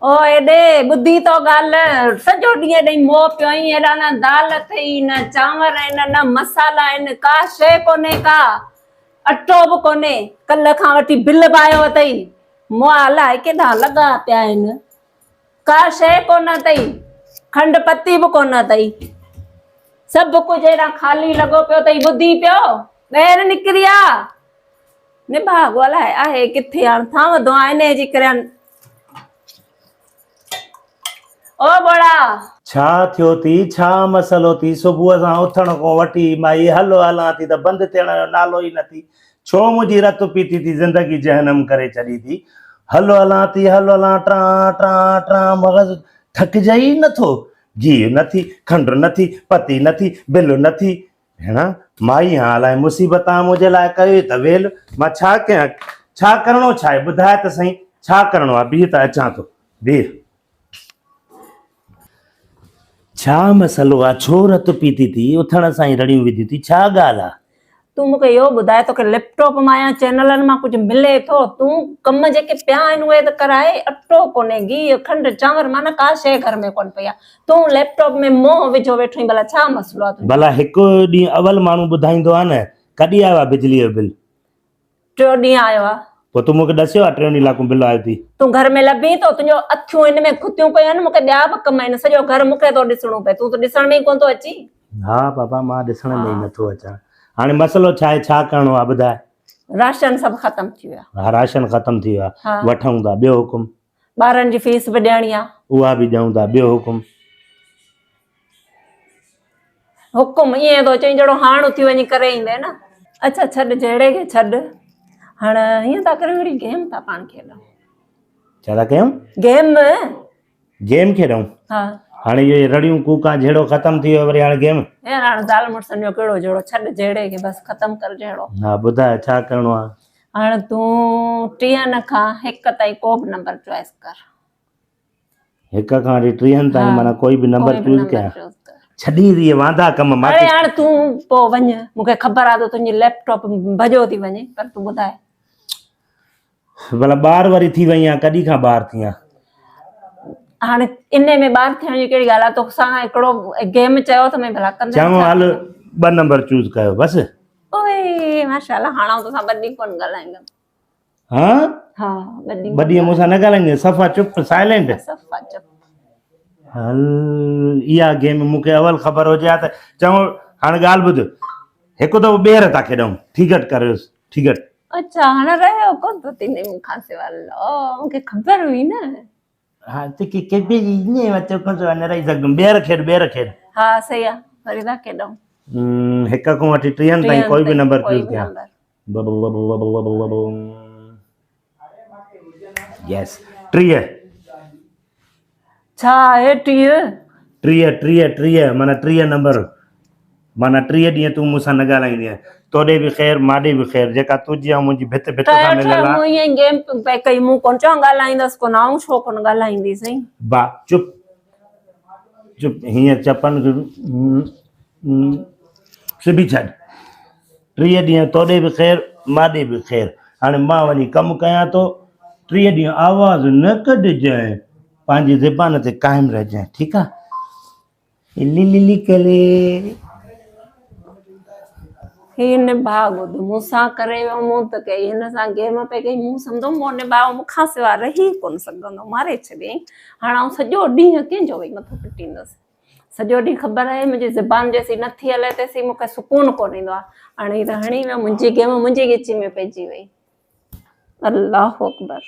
او ايڏي ٻڌي تو ڳالهه سڄو ڏينهن ايڏي موهه پيو آهين ايڏا نه دال اٿئي نه چانور آهن نه مصالحا آهن ڪا شيء ڪونهي ڪا اٽو به ڪونهي ڪلهه کان وٺي بل به آيو اٿئي موها الائي ڪيڏانهن لڳا پيا آهن ڪا شيء ڪونه اٿئي کنڊ پتي به ڪونه اٿئي سڀ ڪجهه ايڏا خالي لڳو پيو اٿئي ٻڌي پيو ٻاهر نڪري آ نڀاڳو الائي آهي ڪٿي هاڻ ٿان وڌو آ انهي جي ڪري او ٻوڙا. ڇا ٿيو ٿي ڇا مسئلو ٿي صبح سان اٿڻ کان وٺي مائي هل هلان ٿي ته بند ٿيڻ جو نالو ئي نه ٿي ڇو منهنجي رت پيتي ٿي زندگي جهنم ڪري ڇڏي ٿي هل هلان ٿي هل هلان ٽران ٽران ٽران مغز ٿڪجي ئي نه ٿو گيهه نه ٿي کنڊ نه ٿي پتي نه ٿي بل نه ٿي ڀيڻ، مائي هان الائي مصيبت آن منهنجي لاء ڪيو ته ويل، مان ڇا ڪيان، ڇا ڪرڻو ڇا آهي، ٻڌاء ته سهين، ڇا ڪرڻو آهي، بيهه ته اچان ٿو، بيهه. ڇا مسئلو آ، ڇو رت پيتي ٿي، اٿڻ سان ئي رڙيون وڌيون ٿي، ڇا ڳالهه آ؟ تون مون کي اهو ٻڌاء توکي ليپ ٽاپ مان يا چينلن مان ڪجهه ملي ٿو؟ تون ڪم جيڪي پيا آهن اهي ته ڪرائي، اٽو ڪونهي، گيهه، کنڊ، چانور معنيٰ ڪا شيء گهر ۾ ڪونه پئي آ، تون ليپ ٽاپ ۾ منهن وجهو ويٺو آهين ڀلا ڇا مسئلو آهي تنهنجو؟ ڀلا هڪ ڏينهن اول ماڻهو ٻڌائيندو آهي نه، ڪڏهن آيو آهي بجليء جو بل؟ ٽيون ڏينهن آيو آهي. پوء تون مون کي ڏسيو آهي ٽيون ڏينهن لاڪون بل آيو ٿي؟ تون گهر ۾ لڀين ٿو، تنهنجو اکيون هن ۾ کتيون پيون آهن، مون کي ٻيا به ڪم آهن، سڄو گهر مون کي ٿو ڏسڻو پئي، تون ته ڏسڻ ۾ ئي ڪونه ٿو اچين. ها بابا مان ڏسڻ ۾ ئي نٿو اچان. هاڻي مسئلو ڇا آهي، ڇا ڪرڻو آهي ٻڌاء؟ راشن سڀ ختم ٿي ويو آهي. ها راشن ختم ٿي ويو آهي، وٺون ٿا، ٻيو حڪم؟ ٻارن جي فيس به ڏيڻي آ. اها به ڏيون ٿا، ٻيو حڪم؟ حڪم ائين ٿو چئين جهڙو هاڻ اٿي وڃي ڪري ايندين نه. اڇا ڇڏ جهيڙي کي ڇڏ، هاڻ هيئن ٿا ڪريون هڪڙي گيم ٿا پاڻ کيڏون. ڇا ٿا ڪيون؟ گيم. گيم کيڏون؟ ها. هاڻي اهي رڙيون ڪوڪان جهيڙو ختم ٿي ويو وري هاڻي گيم؟ يار هاڻ زال مڙسن جو ڪهڙو جهيڙو، ڇڏ جهيڙي کي بس ختم ڪر جهيڙو. ها ٻڌاء ڇا ڪرڻو آ؟ هاڻ تون ٽيهن کان هڪ تائين ڪو به نمبر چوائس ڪر. هڪ کان وٺي ٽيهن تائين معنيٰ ڪوئي به نمبر چوز ڪيان. ڇڏي اهي واندا ڪم مان. اڙي هاڻ تون پوء وڃ مون کي خبر آ ته تنهنجي ليپ ٽاپ ڀڄو ٿي وڃي پر تون ٻڌاء. ڀلا ٻار وري ٿي وئي آن ڪڏهن کان ٻار ٿي آن. هاڻي انهي ۾ ٻار ٿيڻ جي ڪهڙي ڳالهه آ توسان هڪڙو گيم چيو ته مين ڀلا ڪندين چڱو هل ٻه نمبر چوز ڪيو بس. اوئي ماشاءالله هاڻ آئون توسان ٻه ڏينهن ڪونه ڳالهائيندم. ها؟ ها ٻه ڏينهن. ٻه ڏينهن مون سان نه ڳالهائيندين صفا چپ سائلينٽ. صفا چپ. هل اها گيم مون کي اول خبر هجي ها ته چڱو هاڻ ڳالهه ٻڌ هڪ دفعو ٻيهر ٿا کيڏون ٺيڪٽ ڪريوس ٺيڪٽ. اڇا هاڻ رهيو ڪونه ٿو ٿيندي مون کان سوا الله مون کي خبر هئي نه. ها توکي خبر ئي نه مان توکان سوا نه رهي سگهندم ٻيهر کيڏ ٻيهر کيڏ. ها صحيح آ وري ٿا کيڏون. هڪ کان وٺي ٽيهن تائين ڪوئي به نمبر چوز ڪيان. يس 30. ڇا آهي 30؟ 30 30 30 معنيٰ 30 نمبر معنيٰ 30 ڏينهن تون مون سان نه ڳالهائيندينء توڏي به خير ماڏي به خير جيڪا تنهنجي ۽ منهنجي ڀت ڀت سان مليل آ. مون ائين گيم پئي ڪئي مون ڪونه چيو ڳالهائيندس ڪونه آئون ڇو ڪونه ڳالهائينديسين. با چپ چپ هيئن چپن کي سبي ڇڏ. 30 ڏينهن توڏي به خير ماڏي به خير. هاڻي مان وڃي ڪم ڪيان ٿو. 30 ڏينهن آواز نه ڪڍجانء. پنهنجي زبان تي قائم رهجانء ٺيڪ آ. لي لي لي ڪري. هي نڀاڳو ته مون سان ڪري ويو مون ته ڪئي هن سان گيم پئي ڪئي مون سمجهو مون نڀاڳو مون کان سوا رهي ڪونه سگهندو ماري ڇڏيائين هاڻ آئون سڄو ڏينهن ڪنهن جو ويهي مٿو پٽيندس. سڄو ڏينهن خبر آهي منهنجي زبان جيسين نه ٿي هلي تيسين مون کي سڪون ڪونه ايندو آهي. هاڻي هي ته هڻي ويو منهنجي گيم منهنجي ڳچي ۾ پئجي وئي. الله اڪبر.